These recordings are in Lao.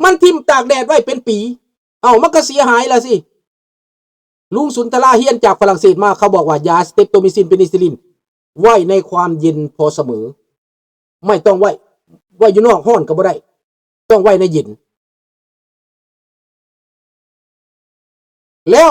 ມັນຖິ້ມຕາກແດດໄວ້ເປັນປີ ເອົ້າ ມັນກໍເສຍຫາຍລະຊິ. ລຸງສຸນທະລາຮຽນຈາກຝຣັ່ງເສດມາ ເຂົາບອກວ່າຢາສະເຕັບໂຕມິຊິນເປນິຊິລິນ ໄວ້ໃນຄວາມເຢັນພໍສະເໝີ ໄມ່ຕ້ອງໄວ້ ໄວ້ຢູ່ນອກຮ້ອນກໍບໍ່ໄດ້ ຕ້ອງໄວ້ໃນເຢັນ. ແລ້ວ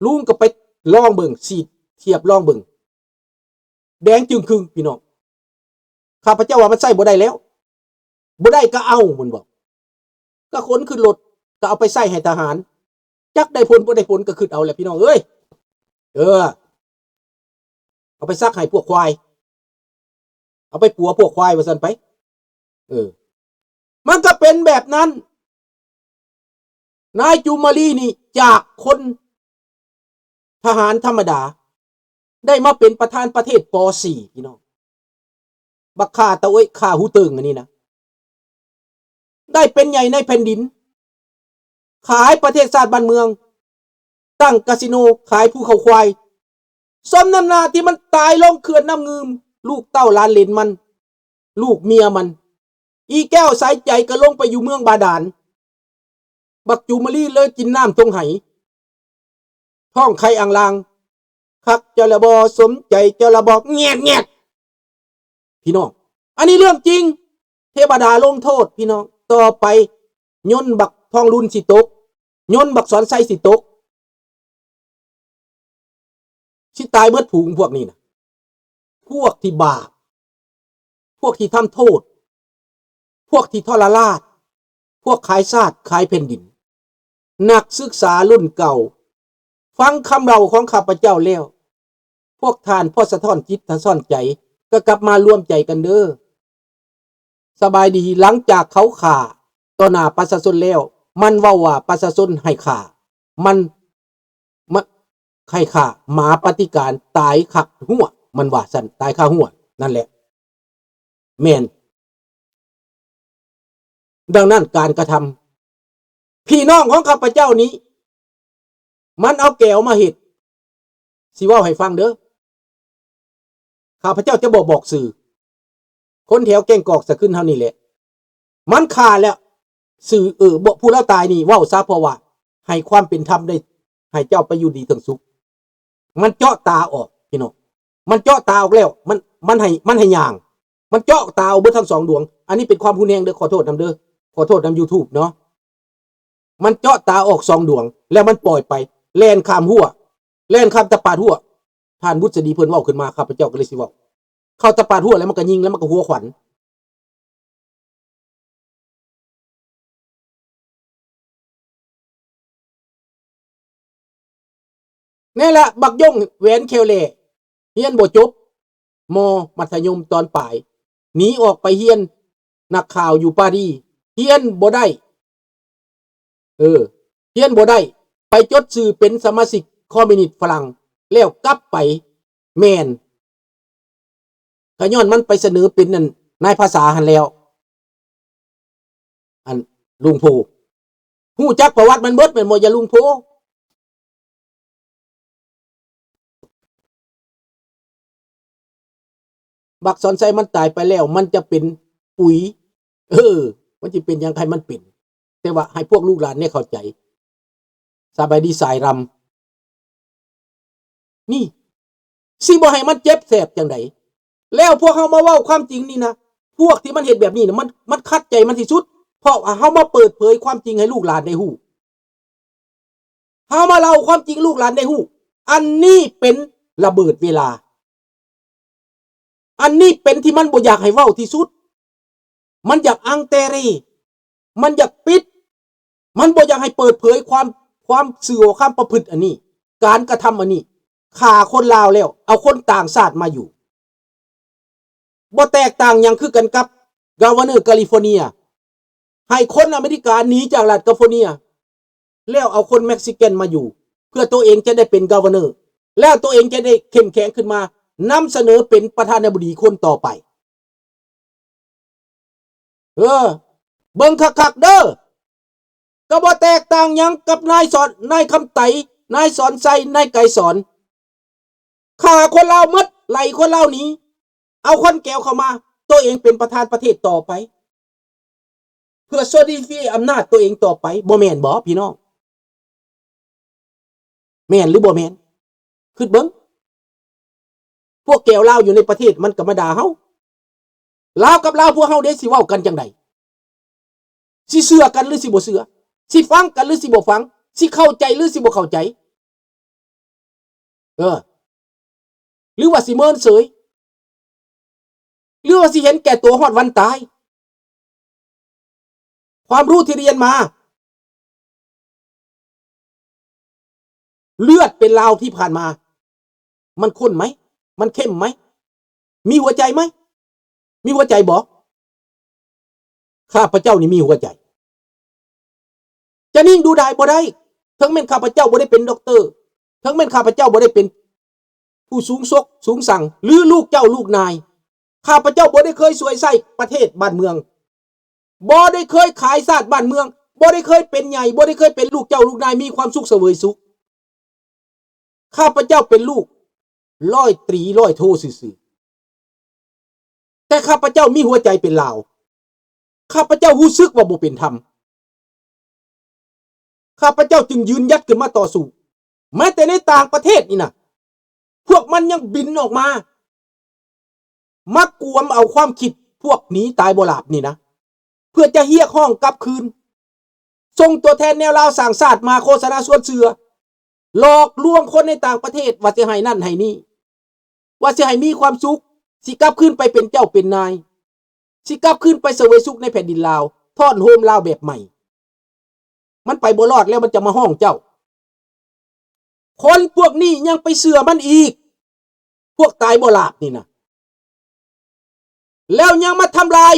ລຸງກໍໄປລອງເບິ່ງ ສີດທຽບລອງເບິ່ງ ແດງຈຶ່ງຄຶ່ງພີ່ນ້ອງ. ຂ້າພະເຈົ້າວ່າມັນໃຊ້ບໍ່ໄດ້ແລ້ວ ບໍ່ໄດ້ກໍເອົາ ມັນບອກ ກໍຂົນຂຶ້ນລົດ ກໍເອົາໄປໃຊ້ໃຫ້ທະຫານ ຈັກໄດ້ຜົນບໍ່ໄດ້ຜົນ ກໍຄິດເອົາແຫຼະພີ່ນ້ອງເອີຍ. ເອີ ເອົາໄປສັກໃຫ້ພວກຄວາຍ ເອົາໄປປົວພວກຄວາຍວ່າຊັ້ນໄປ. ເອີ ມັນກໍເປັນແບບນັ້ນ. ນາຍຈູມມາລີນີ້ ຈາກຄົນທະຫານທຳມະດາ ໄດ້ມາເປັນປະທານປະເທດ ປໍສີ່ ພີ່ນ້ອງ. ບັກຂ້າຕາໂອ້ຍ ຂ້າຫູເຕີງອັນນີ້ນະ ໄດ້ເປັນໃຫຍ່ໃນແຜ່ນດິນ ຂາຍປະເທດຊາດບ້ານເມືອງ ຕັ້ງກາສິໂນ ຂາຍພູເຂົາຄວາຍ. ສົມນ້ຳໜ້າທີ່ມັນຕາຍລົງເຂື່ອນນ້ຳງື່ມ ລູກເຕົ້າຫຼານເຫຼນມັນ ລູກເມຍມັນ ອີແກ້ວສາຍໃຈກໍລົງໄປຢູ່ເມືອງບາດານ. ບັກຈູມມາລີເລີຍກິນນ້ຳຕົງໄຫ ທ້ອງໄຂ່ອ່າງລາງ ຄັກເຈົ້າລະບໍ່ ສົມໃຈເຈົ້າລະບໍ່ ແງດໆ. ພີ່ນ້ອງ ອັນນີ້ເລື່ອງຈິງ ເທວະດາລົງໂທດພີ່ນ້ອງ. ຕໍ່ໄປຍົນບັກທອງລຸນຊິຕົກ ຍົນບັກສອນໄຊຊິຕົກ ຊິຕາຍເບິດຝູງພວກນີ້ນະ ພວກທີ່ບາບ ພວກທີ່ທຳໂທດ ພວກທີ່ທໍລະລາດ ພວກຂາຍຊາດຂາຍແຜ່ນດິນ. ນັກສຶກສາລຸ້ນເກົ່າ ຟັງຄຳເລົ່າຂອງຂ້າພະເຈົ້າແລ້ວ ພວກທ່ານພໍສະທ້ອນຈິດສະທ້ອນໃຈ ກໍກັບມາລວມໃຈກັນເດີ້. ສະບາຍດີ ຫຼັງຈາກເຂົາຂ້າຕໍ່ໜ້າປະຊາຊົນແລ້ວ ມັນເວົ້າວ່າປະຊາຊົນໃຫ້ຂ້າ ມັນ ມະ ໃຫ້ຂ້າ ໝາປະຕິການຕາຍຄາຫົວ ມັນວ່າຊັ້ນ ຕາຍຄາຫົວ ນັ້ນແຫຼະ ແມ່ນ. ດັ່ງນັ້ນການກະທຳ ພີ່ນ້ອງຂອງຂ້າພະເຈົ້ານີ້ ມັນເອົາແກວມາເຮັດ ຊິເວົ້າໃຫ້ຟັງເດີ້ ຂ້າພະເຈົ້າຈະບໍ່ບອກຊື່ ຄົນແຖວແກ້ງກອກສະຂຶ້ນເຮົານີ້ແຫຼະ ມັນຂ້າແລ້ວ ຊື່ ເອີ ບໍ່ ຜູ້ລາວຕາຍນີ້ເວົ້າຊະ ເພາະວ່າໃຫ້ຄວາມເປັນທຳໄດ້ ໃຫ້ເຈົ້າໄປຢູ່ດີເຖິງສຸກ. ມັນເຈາະຕາອອກພີ່ນ້ອງ ມັນເຈາະຕາອອກແລ້ວ ມັນ ມັນໃຫ້ ມັນໃຫ້ຍ່າງ ມັນເຈາະຕາອອກເບິດທັງສອງດວງ. ອັນນີ້ເປັນຄວາມຮຸນແຮງເດີ້ ຂໍໂທດນຳເດີ້ ຂໍໂທດນຳ YouTube ເນາະ. ມັນເຈາະຕາອອກສອງດວງ ແລ້ວມັນປ່ອຍໄປ ແລ່ນຂ້າມຮົ້ວ ແລ່ນຂ້າມຕະປາດຮົ້ວ. ທ່ານບຸດສະດີເພິ່ນເວົ້າຂຶ້ນມາ ຂ້າພະເຈົ້າກໍເລີຍຊິເວົ້າ ເຂົ້າຕະປາດຮົ້ວແລ້ວມັນກໍຍິງ ແລ້ວມັນກໍຫົວຂວັນ. ແນ່ລະ ບັກຢົງແຫວນແຂ້ວແຫຼ ຮຽນບໍ່ຈົບ ມໍ ມັດທະຍົມຕອນປາຍ ໜີອອກໄປຮຽນນັກຂ່າວຢູ່ປາຣີ ຮຽນບໍ່ໄດ້ ເອີ ຮຽນບໍ່ໄດ້ ໄປຈົດຊື່ເປັນສະມາຊິກຄອມມິວນິດຝຣັ່ງ ແລ້ວກັບໄປ ແມ່ນ ກໍຍ້ອນມັນໄປສະເໜີເປັນອັນນາຍພາສາຫັ້ນແລ້ວ ອັນລຸງໂພ ຮູ້ຈັກປະຫວັດມັນເບິດແມ່ນບໍ່ ຢ່າລຸງໂພ? ບັກສອນໄຊມັນຕາຍໄປແລ້ວ ມັນຈະເປັນປຸ໋ຍ ເອີ ມັນຊິເປັນຫຍັງໃຫ້ມັນເປັນ ແຕ່ວ່າໃຫ້ພວກລູກຫຼານໄດ້ເຂົ້າໃຈ. ສະບາຍດີສາຍລຳ ນີ້ ຊິບໍ່ໃຫ້ມັນເຈັບແສບຈັ່ງໃດ? ແລ້ວພວກເຮົາມາເວົ້າຄວາມຈິງນີ້ນະ ພວກທີ່ມັນເຮັດແບບນີ້ນະ ມັນ ມັນຂັດໃຈມັນທີ່ສຸດ ເພາະວ່າເຮົາມາເປີດເຜີຍຄວາມຈິງໃຫ້ລູກຫຼານໄດ້ຮູ້ ເຮົາມາເລົ່າຄວາມຈິງລູກຫຼານໄດ້ຮູ້. ອັນນີ້ເປັນລະເບີດເວລາ ອັນນີ້ເປັນທີ່ມັນບໍ່ຢາກໃຫ້ເວົ້າທີ່ສຸດ ມັນຢາກອັງແຕເຣ ມັນຢາກປິດ ມັນບໍ່ຢາກໃຫ້ເປີດເຜີຍຄວາມ ຄວາມຊື່ຄວາມປະພຶດອັນນີ້ ການກະທຳອັນນີ້ ຂ້າຄົນລາວແລ້ວ ເອົາຄົນຕ່າງຊາດມາຢູ່ ບໍ່ແຕກຕ່າງຫຍັງຄືກັນກັບ Governor California ໃຫ້ຄົນອາເມລິກາໜີຈາກລັດ California ແລ້ວເອົາຄົນເມັກຊິກັນມາຢູ່ ເພື່ອໂຕເອງຈະໄດ້ເປັນ Governor ແລ້ວໂຕເອງຈະໄດ້ເຂັ້ມແຂງຂຶ້ນມາ ນຳສະເໜີເປັນປະທານາທິບໍດີຄົນຕໍ່ໄປ. ເອີ ເບິ່ງຄັກໆເດີ້ ກໍບໍ່ແຕກຕ່າງຫຍັງກັບນາຍສອນ ນາຍຄຳໄຕ ນາຍສອນໄຊ ນາຍໄກສອນ ຂ້າຄົນລາວໝົດ ໄລ່ຄົນລາວໜີ ເອົາຄົນແກວເຂົ້າມາ ໂຕເອງເປັນປະທານປະເທດຕໍ່ໄປ. ເພື່ອ solidify ອຳນາດຕົວເອງຕໍ່ໄປ, ບໍ່ແມ່ນບໍພີ່ນ້ອງ? ແມ່ນຫຼືບໍ່ແມ່ນ? ຄິດເບິ່ງ. ພວກແກວລາວຢູ່ໃນປະເທດມັນກໍມາດ່າເຮົາ. ລາວກັບລາວພວກເຮົາເດ້ ຊິເວົ້າກັນຈັ່ງໃດ? ຊິເຊື່ອກັນຫຼືຊິບໍ່ເຊື່ອ? ຊິຟັງກັນຫຼືຊິບໍ່ຟັງ? ຊິເຂົ້າໃຈຫຼືຊິບໍ່ເຂົ້າໃຈ? ເອີ ຫຼືວ່າຊິເມີນເສີຍ? ຫຼືວ່າຊິເຫັນແກ່ໂຕຮອດວັນຕາຍ? ຄວາມຮູ້ທີ່ຮຽນມາ, ເລືອດເປັນລາວທີ່ຜ່ານມາ ມັນຂຸ້ນໄໝ? ມັນເຂັ້ມໄໝ? ມີຫົວໃຈໄໝ? ມີຫົວໃຈບໍ່? ຂ້າພະເຈົ້ານີ້ມີຫົວໃຈ. ຈະນິ່ງດູດາຍບໍ່ໄດ້. ເຖິງແມ່ນຂ້າພະເຈົ້າບໍ່ໄດ້ເປັນດັອກເຕີ, ເຖິງແມ່ນຂ້າພະເຈົ້າບໍ່ໄດ້ເປັນຜູ້ສູງສົກສູງສັງ ຫຼື ລູກເຈົ້າລູກນາຍ, ຂ້າພະເຈົ້າບໍ່ໄດ້ເຄີຍສວຍໃຊ້ປະເທດບ້ານເມືອງ, ບໍ່ໄດ້ເຄີຍຂາຍຊາດບ້ານເມືອງ, ບໍ່ໄດ້ເຄີຍເປັນໃຫຍ່, ບໍ່ໄດ້ເຄີຍເປັນລູກເຈົ້າລູກນາຍ ມີຄວາມສຸກສະເຫວີຍສຸກ. ຂ້າພະເຈົ້າເປັນລູກຮ້ອຍຕີ ຮ້ອຍໂທຊື່ໆ, ແຕ່ຂ້າພະເຈົ້າມີຫົວໃຈເປັນລາວ. ຂ້າພະເຈົ້າຮູ້ສຶກວ່າບໍ່ເປັນທຳ. ຂ້າພະເຈົ້າຈຶ່ງຢືນຫຍັດຂຶ້ນມາຕໍ່ສູ້. ແມ້ແຕ່ໃນຕ່າງປະເທດນີ້ນະ, ພວກມັນຍັງບິນອອກມາ, ມາກວມເອົາຄວາມຄິດພວກໜີຕາຍບໍ່ຫຼາບນີ້ນະ, ເພື່ອຈະຮຽກຮ້ອງກັບຄືນ. ສົ່ງຕົວແທນແນວລາວສ້າງຊາດມາໂຄສະນາຊວນເຊື່ອ, ຫຼອກລວງຄົນໃນຕ່າງປະເທດວ່າຊິໃຫ້ນັ້ນໃຫ້ນີ້, ວ່າຊິໃຫ້ມີຄວາມສຸກ, ຊິກັບຄືນໄປເປັນເຈົ້າເປັນນາຍ, ຊິກັບຄືນໄປສະເຫວີຍສຸກໃນແຜ່ນດິນລາວ, ທ້ອນໂຮມລາວແບບໃໝ່. ມັນໄປບໍ່ລອດແລ້ວ ມັນຈະມາຮ້ອງເຈົ້າ. ຄົນພວກນີ້ຍັງໄປເຊື່ອມັນອີກ, ພວກຕາຍບໍ່ຫຼາບນີ້ນະ. ແລ້ວຍັງມາທຳລາຍ,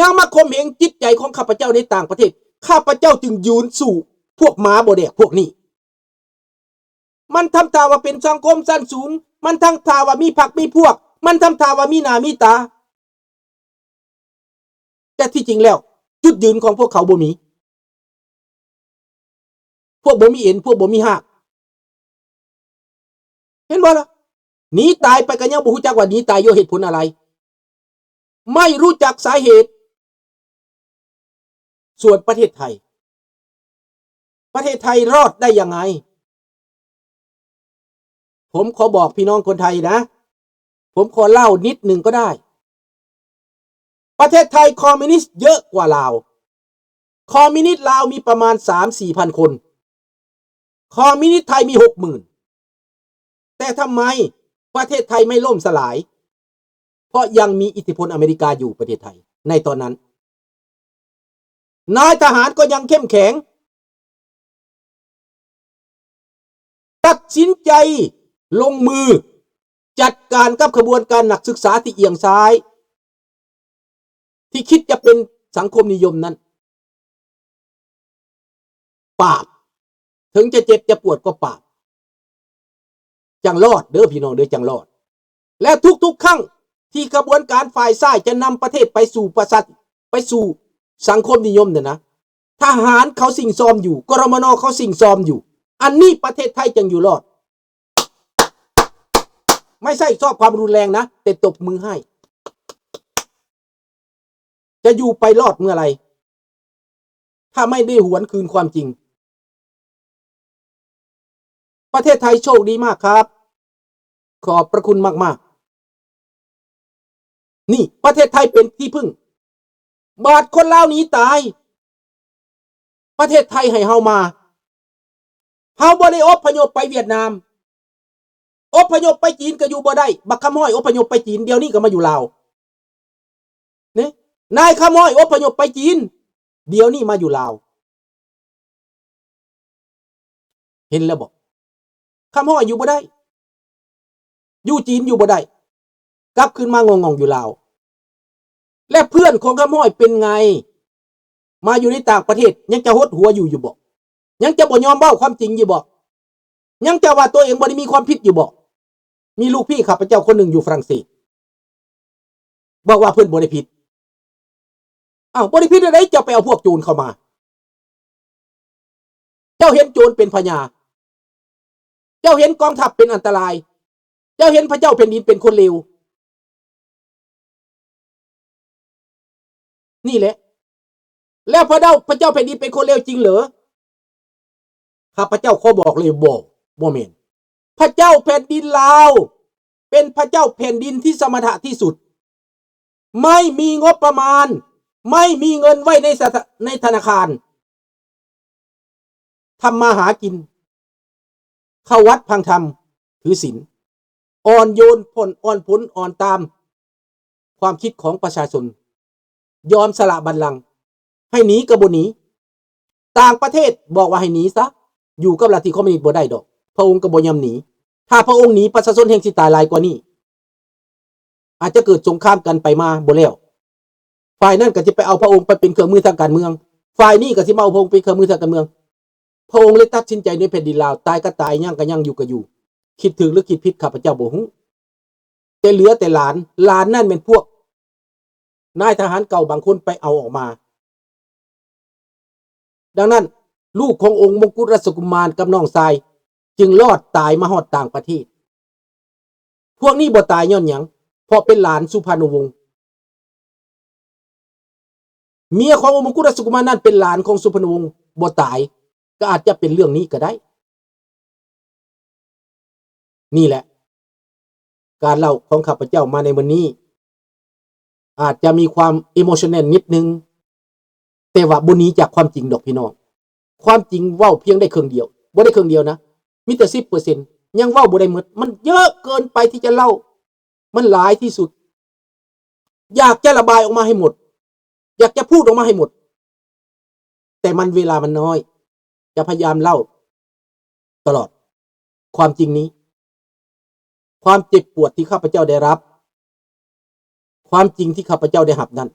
ຍັງມາຂົ່ມເຫງຈິດໃຈຂອງຂ້າພະເຈົ້າໃນຕ່າງປະເທດ. ຂ້າພະເຈົ້າຈຶ່ງຢືນສູ້ພວກໝາບໍ່ແດກພວກນີ້. ມັນທຳທ່າວ່າເປັນສັງຄົມຊັ້ນສູງ, ມັນທຳທ່າວ່າມີພັກມີພວກ, ມັນທຳທ່າວ່າມີໜ້າມີຕາ. ແຕ່ທີ່ຈິງແລ້ວ ຈຸດຢືນຂອງພວກເຂົາບໍ່ມີ. ພວກບໍ່ມີເອັນ, ພວກບໍ່ມີຮາກ. ເຫັນບໍ່ລະ? ໜີຕາຍໄປກໍຍັງບໍ່ຮູ້ຈັກວ່າໜີຕາຍຍ້ອນເຫດຜົນອະໄລ. ໄມ່ຮູ້ຈັກສາເຫດ. ສ່ວນປະເທດໄທ, ປະເທດໄທລອດໄດ້ຍັງໄງ? ຜົມຂໍບອກພີ່ນ້ອງຄົນໄທນະ, ຜົມຂໍເລົ່ານິດໜຶ່ງກໍໄດ້. ປະເທດໄທຄອມມິວນິດເຍອະກວ່າລາວ. ຄອມມິວນິດລາວມີປະມານສາມສີ່ພັນຄົນ. ຄອມມິວນິດໄທມີຫົກໝື່ນ. ແຕ່ທຳໄມປະເທດໄທໄມ່ລົ້ມສະຫຼາຍ? ເພາະຍັງມີອິດທິພົນອາເມລິກາຢູ່ປະເທດໄທໃນຕອນນັ້ນ. ນາຍທະຫານກໍຍັງເຂັ້ມແຂງ, ຕັດສິນໃຈລົງມືຈັດການກັບຂະບວນການນັກສຶກສາທີ່ອຽງຊ້າຍ, ທີ່ຄິດຈະເປັນສັງຄົມນິຍົມນັ້ນ. ປາບ, ເຖິງຈະເຈັບຈະປວດກໍປາບ, ຈັ່ງລອດເດີ້ພີ່ນ້ອງເດີ້, ຈັ່ງລອດ. ແລະ ທຸກໆຄັ້ງທີ່ຂະບວນການຝ່າຍຊ້າຍຈະນຳປະເທດໄປສູ່ປະຊາ, ໄປສູ່ສັງຄົມນິຍົມນັ້ນນະ, ທະຫານເຂົາສິ້ງຊອມຢູ່, ກມນ ເຂົາສິ້ງຊອມຢູ່, ອັນນີ້ປະເທດໄທຈຶ່ງຢູ່ລອດ. ໄມ່ໃຊ້ຊອບຄວາມຮຸນແຮງນະ, ແຕ່ຕົບມືໃຫ້. ຈະຢູ່ໄປລອດເມື່ອໃດ ຖ້າໄມ່ໄດ້ຫວນຄືນຄວາມຈິງ? ປະເທດໄທໂຊກດີມາກຄັບ. ຂອບພະຄຸນມາກໆ. ນີ້ປະເທດໄທເປັນທີ່ເພິ່ງ. ບາດຄົນລາວໜີຕາຍ, ປະເທດໄທໃຫ້ເຮົາມາ. ເຮົາບໍ່ໄດ້ອົບພະຍົບໄປຫວຽດນາມ. ອົບພະຍົບໄປຈີນກໍຢູ່ບໍ່ໄດ້. ບັກຄຳຮ້ອຍອົບພະຍົບໄປຈີນ, ດຽວນີ້ກໍມາຢູ່ລາວ. ນີ້ ນາຍຄຳຮ້ອຍອົບພະຍົບໄປຈີນ, ດຽວນີ້ມາຢູ່ລາວ. ເຫັນແລ້ວບໍ່? ຄຳຮ້ອຍຢູ່ບໍ່ໄດ້, ຢູ່ຈີນຢູ່ບໍ່ໄດ້, ກັບຄືນມາງອງໆຢູ່ລາວ. ແລະ ເພື່ອນຂອງຄຳຮ້ອຍເປັນໄງ? ມາຢູ່ໃນຕ່າງປະເທດ ຍັງຈະຫົດຫົວຢູ່ຢູ່ບໍ່? ຍັງຈະບໍ່ຍອມເວົ້າຄວາມຈິງຢູ່ບໍ່? ຍັງຈະວ່າຕົວເອງບໍ່ໄດ້ມີຄວາມຜິດຢູ່ບໍ່? ມີລູກພີ່ຂ້າພະເຈົ້າຄົນໜຶ່ງຢູ່ຝຣັ່ງເສດ ບອກວ່າເພິ່ນບໍ່ໄດ້ຜິດ. ອ້າວ ບໍ່ໄດ້ຜິດແນວໃດ? ເຈົ້າໄປເອົາພວກໂຈນເຂົ້າມາ. ເຈົ້າເຫັນໂຈນເປັນພະຍາ. ເຈົ້າເຫັນກອງທັບເປັນອັນຕະລາຍ. ເຈົ້າເຫັນພະເຈົ້າແຜ່ນດິນເປັນຄົນເລວ. ນີ້ແຫຼະ ແລ້ວພະເຈົ້າ ພະເຈົ້າແຜ່ນດິນເປັນຄົນເລວຈິງເຫຼື? ຂ້າພະເຈົ້າຂໍບອກເລີຍ ບໍ່ ບໍ່ແມ່ນ. ພະເຈົ້າແຜ່ນດິນລາວເປັນພະເຈົ້າແຜ່ນດິນທີ່ສະມະຖະທີ່ສຸດ, ໄມ່ມີງົບປະມານ, ໄມ່ມີເງິນໄວ້ໃນສະ ໃນທະນາຄານ. ທຳມາຫາກິນ, ເຂົ້າວັດຟັງທຳ, ຖືສິນ, ອ່ອນໂຍນ ຜ່ອນ ອ່ອນຜົນອ່ອນຕາມຄວາມຄິດຂອງປະຊາຊົນ, ຍອມສະຫຼະບັນລັງ, ໃຫ້ໜີກໍບໍ່ໜີ. ຕ່າງປະເທດບອກວ່າໃຫ້ໜີຊະ, ຢູ່ກັບລັດທິຄອມມິວນິດບໍ່ໄດ້ດອກ, ພະອົງກໍບໍ່ຍອມໜີ. ຖ້າພະອົງໜີ, ປະຊາຊົນແຮ່ງຊິຕາຍຫຼາຍກວ່ານີ້. ອາດຈະເກີດສົງຄາມກັນໄປມາບໍ່ແລ້ວ. ຝ່າຍນັ້ນກໍຊິໄປເອົາພະອົງໄປເປັນເຄື່ອງມືທາງການເມືອງ, ຝ່າຍນີ້ກໍຊິມາເອົາພະອົງເປັນເຄື່ອງມືທາງການເມືອງ. ພະອົງເລີຍຕັດສິນໃຈໃນແຜ່ນດິນລາວ, ຕາຍກໍຕາຍ, ຍັງກໍຍັງ, ຢູ່ກໍຢູ່. ຄິດຖືກຫຼືຄິດຜິດ ຂ້າພະເຈົ້າບໍ່ຮູ້. ແຕ່ເຫຼືອແຕ່ຫຼານ, ຫຼານນັ້ນແມ່ນພວກນາຍທະຫານເກົ່າບາງຄົນໄປເອົາອອກມາ. ດັ່ງນັ້ນ, ລູກຂອງອົງມົງກຸດລາຊະກຸມານກັບນ້ອງຊາຍຈຶ່ງລອດຕາຍມາຮອດຕ່າງປະເທດ. ພວກນີ້ບໍ່ຕາຍຍ້ອນຫຍັງ? ເພາະເປັນຫຼານສຸພານຸວົງ. ເມຍຂອງອົງມົງກຸດລາຊະກຸມານນັ້ນເປັນຫຼານຂອງສຸພານຸວົງ, ບໍ່ຕາຍ, ກໍອາດຈະເປັນເລື່ອງນີ້ກໍໄດ້. ນີ້ແຫຼະ ການເລົ່າຂອງຂ້າພະເຈົ້າມາໃນມື້ນີ້ ອາດຈະມີຄວາມ emotional ນິດໜຶ່ງ, ແຕ່ວ່າບໍ່ໜີຈາກຄວາມຈິງດອກພີ່ນ້ອງ. ຄວາມຈິງເວົ້າພຽງໄດ້ເຄິ່ງດຽວ, ບໍ່ໄດ້ເຄິ່ງດຽວນະ, ມີແຕ່ສິບເປີເຊັນ, ຍັງເວົ້າບໍ່ໄດ້ໝົດ. ມັນເຍອະເກີນໄປທີ່ຈະເລົ່າ, ມັນຫຼາຍທີ່ສຸດ. ຢາກຈະລະບາຍອອກມາໃຫ້ໝົດ, ຢາກຈະພູດອອກມາໃຫ້ໝົດ, ແຕ່ມັນ ເວລາມັນນ້ອຍ. ຈະພະຍາຍາມເລົ່າຕະຫຼອດຄວາມຈິງນີ້, ຄວາມເຈັບປວດທີ່ຂ້າພະເຈົ້າໄດ້ຮັບ, ຄວາມຈິງທີ່ຂ້າພະເຈົ້າໄດ້ຮັບນັ້ນ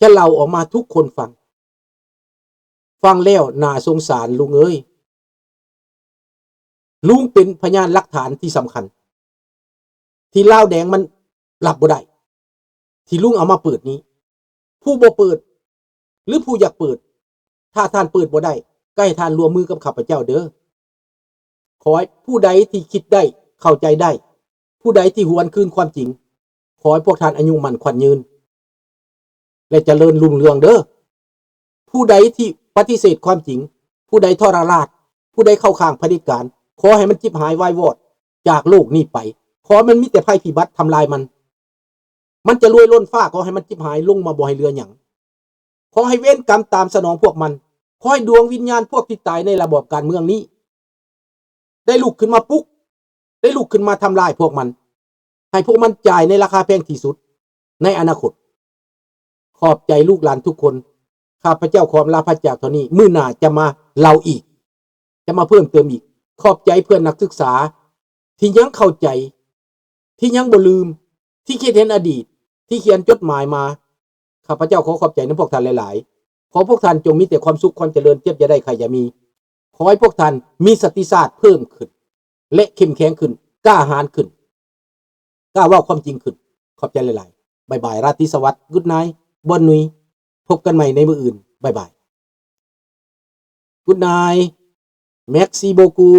ຈະເລົ່າອອກມາໃຫ້ທຸກຄົນຟັງ. ຟັງແລ້ວໜ້າສົງສານລຸງເອີຍ. ລຸງເປັນພະຍານຫຼັກຖານທີ່ສຳຄັນ ທີ່ລາວແດງມັນຮັບບໍ່ໄດ້ ທີ່ລຸງເອົາມາເປີດນີ້. ຜູ້ບໍ່ເປີດ ຫຼື ຜູ້ຢາກເປີດ, ຖ້າທ່ານເປີດບໍ່ໄດ້ ກໍໃຫ້ທ່ານຮ່ວມມືກັບຂ້າພະເຈົ້າເດີ້. ຂໍໃຫ້ຜູ້ໃດທີ່ຄິດໄດ້, ເຂົ້າໃຈໄດ້, ຜູ້ໃດທີ່ຫວນຄືນຄວາມຈິງ, ຂໍໃຫ້ພວກທ່ານອາຍຸໝັ້ນຂວັນຍືນ ແລະ ຈະເລີນຮຸ່ງເຮືອງເດີ້. ຜູ້ໃດທີ່ປະຕິເສດຄວາມຈິງ, ຜູ້ໃດທໍລະລາດ, ຜູ້ໃດເຂົ້າຂ້າງຜະເດັດການ, ຂໍໃຫ້ມັນຈິບຫາຍວາຍວອດຈາກໂລກນີ້ໄປ. ຂໍໃຫ້ມັນມີແຕ່ໄພພິບັດທຳລາຍມັນ. ມັນຈະລວຍລົ້ນຟ້າ, ຂໍໃຫ້ມັນຈິບຫາຍລົງມາບໍ່ໃຫ້ເຫຼືອຫຍັງ. ຂໍໃຫ້ເວນກຳຕາມສະໜອງພວກມັນ. ຂໍໃຫ້ດວງວິນຍານພວກທີ່ຕາຍໃນລະບອບການເມືອງນີ້ ໄດ້ລຸກຂຶ້ນມາປຸກ, ໄດ້ລຸກຂຶ້ນມາທຳລາຍພວກມັນ, ໃຫ້ພວກມັນຈ່າຍໃນລາຄາແພງທີ່ສຸດໃນອະນາຄົດ. ຂອບໃຈລູກຫຼານທຸກຄົນ. ຂ້າພະເຈົ້າຂໍອຳລາພະຈາກເທົ່ານີ້, ມື້ໜ້າຈະມາເລົ່າອີກ, ຈະມາເພີ່ມເຕີມອີກ. ຂອບໃຈເພື່ອນນັກສຶກສາທີ່ຍັງເຂົ້າໃຈ, ທີ່ຍັງບໍ່ລືມ, ທີ່ຄິດເຫັນອະດີດ, ທີ່ຂຽນຈົດໝາຍມາ. ຂ້າພະເຈົ້າຂໍຂອບໃຈນຳພວກທ່ານຫຼາຍໆ. ຂໍພວກທ່ານຈົ່ງມີແຕ່ຄວາມສຸກ, ຄວາມຈະເລີນ, ເຈັບຢ່າໄດ້, ໄຂ້ຢ່າມີ. ຂໍໃຫ້ພວກທ່ານມີສະຕິຊາດເພີ່ມຂຶ້ນ ແລະ ເຂັ້ມແຂງຂຶ້ນ, ກ້າຫານຂຶ້ນ, ກ້າເວົ້າຄວາມຈິງຂຶ້ນ. ຂອບໃຈຫຼາຍໆ. ບາຍບາຍ. ລາຕີສະຫວັດ. Good night. Bonne nuit. ພົບກັນໃໝ່ໃນມື້ອື່ນ. ບາຍບາຍ. Good night. Merci beaucoup.